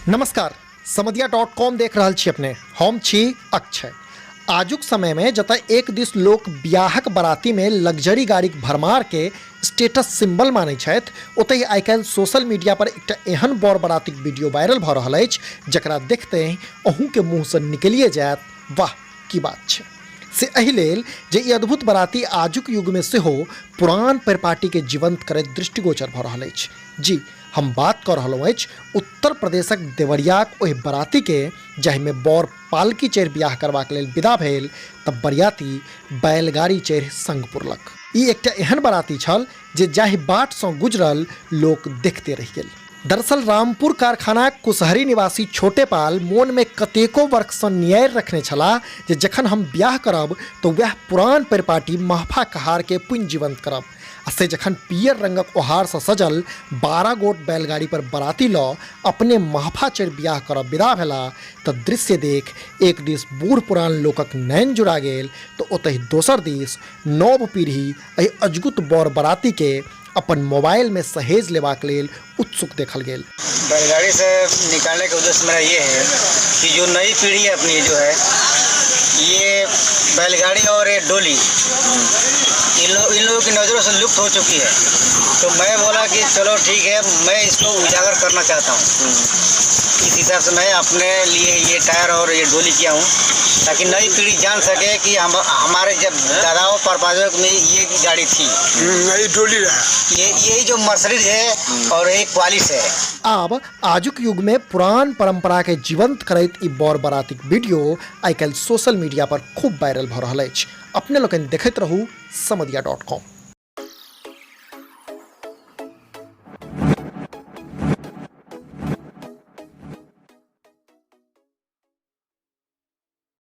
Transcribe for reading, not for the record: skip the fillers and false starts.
नमस्कार, समदिया dot com देख रहल छी अपने। हम छी अक्षय। आजुक समयमे जतय एक दिस लोक बियाहक बरातीमे लग्जरी गाड़ीक भरमारके स्टेटस सिंबल मानै छथि, ओतहि आइ काल्हि सोशल मीडिया पर एकटा एहन बर बरातीक वीडियो वायरल भऽ रहल अछि जकरा देखते अहूँके मुँहसँ निकलिए जायत, वाह की बात छै। से एहि लेल जे ई अद्भुत बराती आजुक युगमे सेहो पुरान परिपाटीके जीवंत करैत दृष्टिगोचर भऽ रहल अछि। जी, हम बात कऽ रहलहुँ अछि उत्तर प्रदेशक देवरियाक ओहि बरातीके जाहिमे बर पालकी चढ़ि बियाह करबाक लेल विदा भेल तऽ बरियाती बैलगाड़ी चढ़ि संग पुरलक। ई एकटा एहन बराती छल जे जाहि बाटसँ गुजरल लोक देखते रहि गेल। दरअसल रामपुर कारखानाक कुशहरी निवासी छोटे पाल मोनमे कतेको वर्षसँ नियारि रखने छलाह जे जखन हम बियाह करब तऽ वएह पुरान परिपाटी महफा कहारके पुनि जीवंत करब। आ से जखन पीयर रंगक ओहारसँ सजल 12 गोट बैलगाड़ी पर बराती लऽ अपने महफा चढ़ि बियाह करब विदा भेला तऽ दृश्य देख एक दिस बूढ़ पुरान लोकक नयन जुड़ा गेल तऽ ओतहि दोसर दिस नव पीढ़ी एहि अजगुत बर बरातीके अपन मोबाइलमे सहेज लेबाक लेल उत्सुक देखल गेल। बैलगाड़ी से निकालने का उद्देश्य मेरा ये है कि जो नई पीढ़ी है अपनी जो है ये बैलगाड़ी और ये डोली इन लोगों की नज़रों से लुप्त हो चुकी है। तो मैं बोला कि चलो ठीक है, मैं इसको उजागर करना चाहता हूँ। इस हिसाब से मैं अपने लिए ये टायर और ये डोली किया हूँ ताकि नई पीढ़ी जान सके कि हम हमारे जब दादाओं परदादाओं में ये गाड़ी थी। ये डोली रहा। यही जो मर्सिडीज है और एक क्वालिस है। आब आजुक युग में पुरान परंपरा के जीवंत करैत ई बर बरातीक वीडियो आइ काल्हि सोशल मीडिया पर खूब वायरल भऽ रहल अछि। अपने लोकनि देखैत रहू समदिया डॉट कॉम।